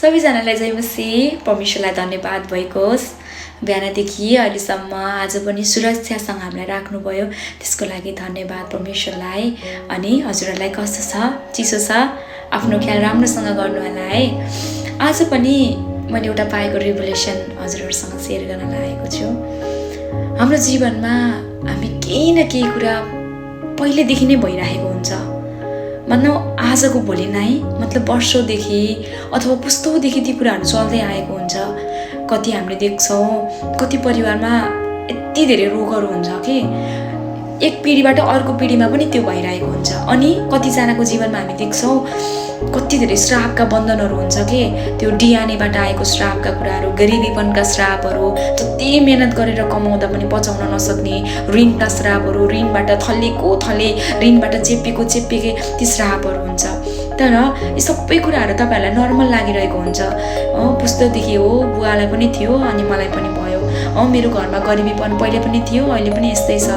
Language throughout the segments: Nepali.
सबैजनालाई जय मसीह। परमेश्वरलाई धन्यवाद भएको होस्। बिहानदेखि अहिलेसम्म आज पनि सुरक्षासँग हामीलाई राख्नुभयो, त्यसको लागि धन्यवाद परमेश्वरलाई। अनि हजुरहरूलाई कस्तो छ, चिसो छ, आफ्नो ख्याल राम्रोसँग गर्नु होला है। आज पनि मैले एउटा पाएको रिभलेसन हजुरहरूसँग सेयर गर्न लागेको छु। हाम्रो जीवनमा हामी केही न केही कुरा पहिलेदेखि नै भइरहेको हुन्छ। मानौ आजको भोलि नै, मतलब वर्षौँदेखि अथवा पुस्तौँदेखि ती कुराहरू चल्दै आएको हुन्छ। कति हामीले देख्छौँ, कति परिवारमा यति धेरै रोगहरू हुन्छ कि एक पिँढीबाट अर्को पिँढीमा पनि त्यो भइरहेको हुन्छ। अनि कतिजनाको जीवनमा हामी देख्छौँ कति धेरै श्रापका बन्धनहरू हुन्छ कि त्यो डिएनएबाट आएको श्रापका कुराहरू, गरिबीपनका श्रापहरू, जति मेहनत गरेर कमाउँदा पनि पचाउन नसक्ने ऋणका श्रापहरू, ऋणबाट थलेको थले, ऋणबाट चेप्पिएकै ती श्रापहरू हुन्छ। तर यी सबै कुराहरू तपाईँहरूलाई नर्मल लागिरहेको हुन्छ। पुस्तकदेखि हो, बुवालाई पनि थियो अनि मलाई पनि भयो। मेरो घरमा गरिबीपन पहिले पनि थियो, अहिले पनि यस्तै छ,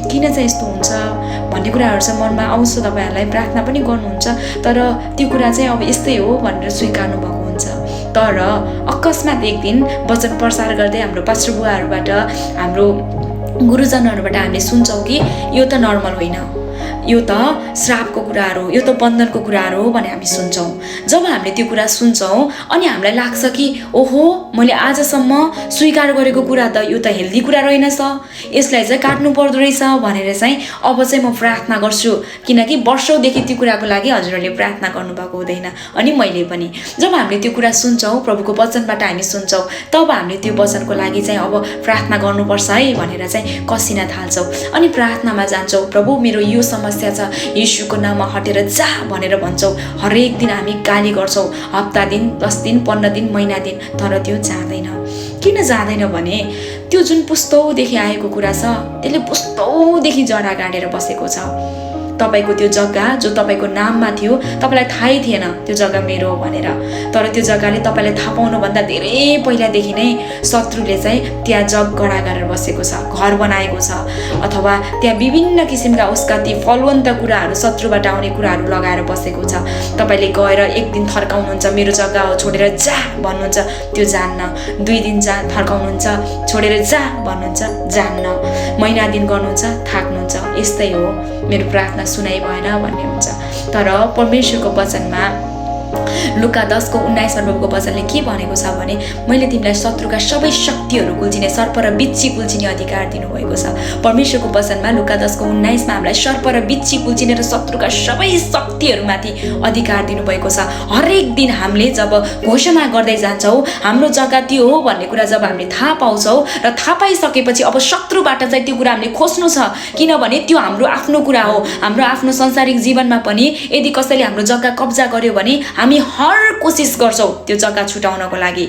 किन चाहिँ यस्तो हुन्छ भन्ने कुराहरू चाहिँ मनमा आउँछ। तपाईँहरूलाई प्रार्थना पनि गर्नुहुन्छ, तर त्यो कुरा चाहिँ अब यस्तै हो भनेर स्वीकार्नु भएको हुन्छ। तर अकस्मात एक दिन वचन प्रसार गर्दै हाम्रो पास्टर बुवाहरूबाट, हाम्रो गुरुजनहरूबाट हामीले सुन्छौँ कि यो त नर्मल होइन, यो त श्रापको कुराहरू, यो त बन्धनको कुराहरू हो भने हामी सुन्छौँ। जब हामीले त्यो कुरा सुन्छौँ अनि हामीलाई लाग्छ कि ओहो, मैले आजसम्म स्वीकार गरेको कुरा त यो त हेल्दी कुरा रहेनछ, यसलाई चाहिँ काट्नु पर्दो रहेछ भनेर चाहिँ अब चाहिँ म प्रार्थना गर्छु। किनकि वर्षौँदेखि त्यो कुराको लागि हजुरहरूले प्रार्थना गर्नुभएको हुँदैन, अनि मैले पनि। जब हामीले त्यो कुरा सुन्छौँ, प्रभुको वचनबाट हामी सुन्छौँ, तब हामीले त्यो वचनको लागि चाहिँ अब प्रार्थना गर्नुपर्छ है भनेर चाहिँ कसिन थाल्छौँ। अनि प्रार्थनामा जान्छौँ, प्रभु मेरो यो समस्या छ, येशूको नाममा हटेर जा भनेर भन्छौँ। हरेक दिन हामी गाली गर्छौँ, हप्ता दिन, 10 दिन, 15 दिन, महिना दिन, तर त्यो जाँदैन। किन जाँदैन भने त्यो जुन पुस्तौँदेखि आएको कुरा छ, त्यसले पुस्तौँदेखि जरा गाडेर बसेको छ। तपाईँको त्यो जग्गा जो तपाईँको नाममा थियो, तपाईँलाई थाहै थिएन त्यो जग्गा मेरो हो भनेर। तर त्यो जग्गाले तपाईँलाई थाहा पाउनुभन्दा धेरै पहिलादेखि नै शत्रुले चाहिँ त्यहाँ जग गडा गरेर बसेको छ, घर बनाएको छ, अथवा त्यहाँ विभिन्न किसिमका उसका ती फलवन्त कुराहरू, शत्रुबाट आउने कुराहरू लगाएर बसेको छ। तपाईँले गएर एक दिन थर्काउनुहुन्छ, मेरो जग्गा हो छोडेर जा भन्नुहुन्छ, त्यो जान्न। 2 दिन थर्काउनुहुन्छ, छोडेर जा भन्नुहुन्छ, जान्न। महिना दिन गर्नुहुन्छ, थाक्नुहुन्छ। यस्तै हो, मेरो प्रार्थना सुनाइ भएन भन्ने हुन्छ। तर परमेश्वरको वचनमा लुका 10:19 वचनले के भनेको छ भने, मैले तिमीलाई शत्रुका सबै शक्तिहरू कुल्चिने, सर्प र बिच्छी कुल्चिने अधिकार दिनुभएको छ। परमेश्वरको वचनमा लुका 10:19 हामीलाई सर्प र बिच्छी कुल्चिने र शत्रुका सबै शक्तिहरूमाथि अधिकार दिनुभएको छ। हरेक दिन हामीले जब घोषणा गर्दै जान्छौँ, हाम्रो जग्गा त्यो हो भन्ने कुरा जब हामीले थाहा पाउँछौँ, र थाहा पाइसकेपछि अब शत्रुबाट चाहिँ त्यो कुरा हामीले खोज्नु छ, किनभने त्यो हाम्रो आफ्नो कुरा हो। हाम्रो आफ्नो संसारिक जीवनमा पनि यदि कसैले हाम्रो जग्गा कब्जा गर्यो भने हामी हर कोसिस गर्छौँ त्यो जग्गा छुटाउनको लागि।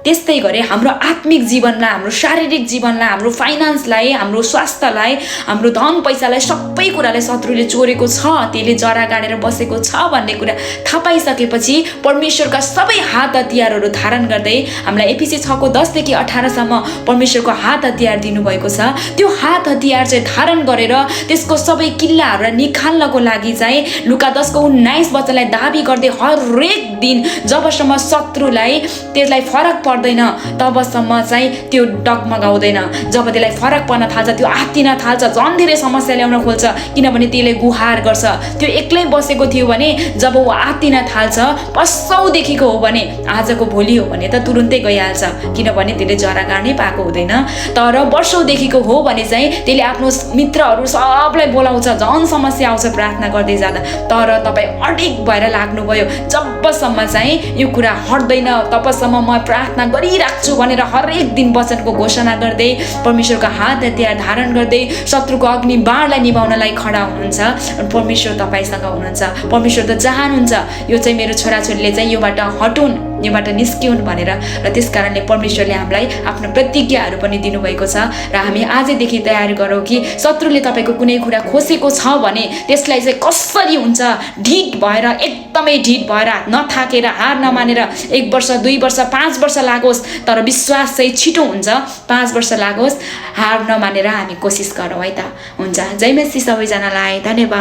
त्यस्तै गरी हाम्रो आत्मिक जीवनलाई, हाम्रो शारीरिक जीवनलाई, हाम्रो फाइनान्सलाई, हाम्रो स्वास्थ्यलाई, हाम्रो धन पैसालाई, सबै कुरालाई शत्रुले चोरेको छ, त्यसले जरा गाडेर बसेको छ भन्ने कुरा थाहा पाइसकेपछि परमेश्वरका सबै हात हतियारहरू धारण गर्दै हामीलाई एफिसी 6:10 - 18 परमेश्वरको हात हतियार दिनुभएको छ। त्यो हात हतियार चाहिँ धारण गरेर त्यसको सबै किल्लाहरूलाई निकाल्नको लागि चाहिँ लुका 10:19 वचनलाई दाबी गर्दै हरेक दिन जबसम्म शत्रुलाई त्यसलाई फरक पर्दैन तबसम्म चाहिँ त्यो डगमगाउँदैन। जब त्यसलाई फरक पर्न थाल्छ, त्यो आत्तिन थाल्छ, झन् धेरै समस्या ल्याउन खोल्छ, किनभने त्यसले गुहार गर्छ। त्यो एक्लै बसेको थियो भने जब ऊ आत्तिन थाल्छ, वर्षौँदेखिको हो भने आजको भोलि हो भने त तुरुन्तै गइहाल्छ, किनभने त्यसले जरा गाड्नै पाएको हुँदैन। तर वर्षौँदेखिको हो भने चाहिँ त्यसले आफ्नो मित्रहरू सबलाई बोलाउँछ, झन् समस्या आउँछ प्रार्थना गर्दै जाँदा। तर तपाईँ अडिक भएर लाग्नुभयो, जबसम्म चाहिँ यो कुरा हट्दैन तबसम्म म प्रार्थना गरिराख्छु भनेर हरेक दिन वचनको घोषणा गर्दै, परमेश्वरको हात हतियार धारण गर्दै शत्रुको अग्नि बाणलाई निभाउनलाई खडा हुनुहुन्छ। परमेश्वर तपाईँसँग हुनुहुन्छ। परमेश्वर त चाहनुहुन्छ यो चाहिँ मेरो छोराछोरीले चाहिँ योबाट हटुन्, योबाट निस्किउन् भनेर। र त्यस कारणले परमेश्वरले हामीलाई आफ्नो प्रतिज्ञाहरू पनि दिनुभएको छ। र हामी आजैदेखि तयारी गरौँ कि शत्रुले तपाईँको कुनै कुरा खोसेको छ भने त्यसलाई चाहिँ कसरी हुन्छ ढिट भएर, एकदमै ढिट भएर, नथाकेर, हार नमानेर 1 वर्ष, 2 वर्ष, 5 वर्ष लागोस्, तर विश्वास चाहिँ छिटो हुन्छ। 5 वर्ष लागोस्, हार नमानेर हामी कोसिस गरौँ है त। हुन्छ। जय मसीह सबैजनालाई, धन्यवाद।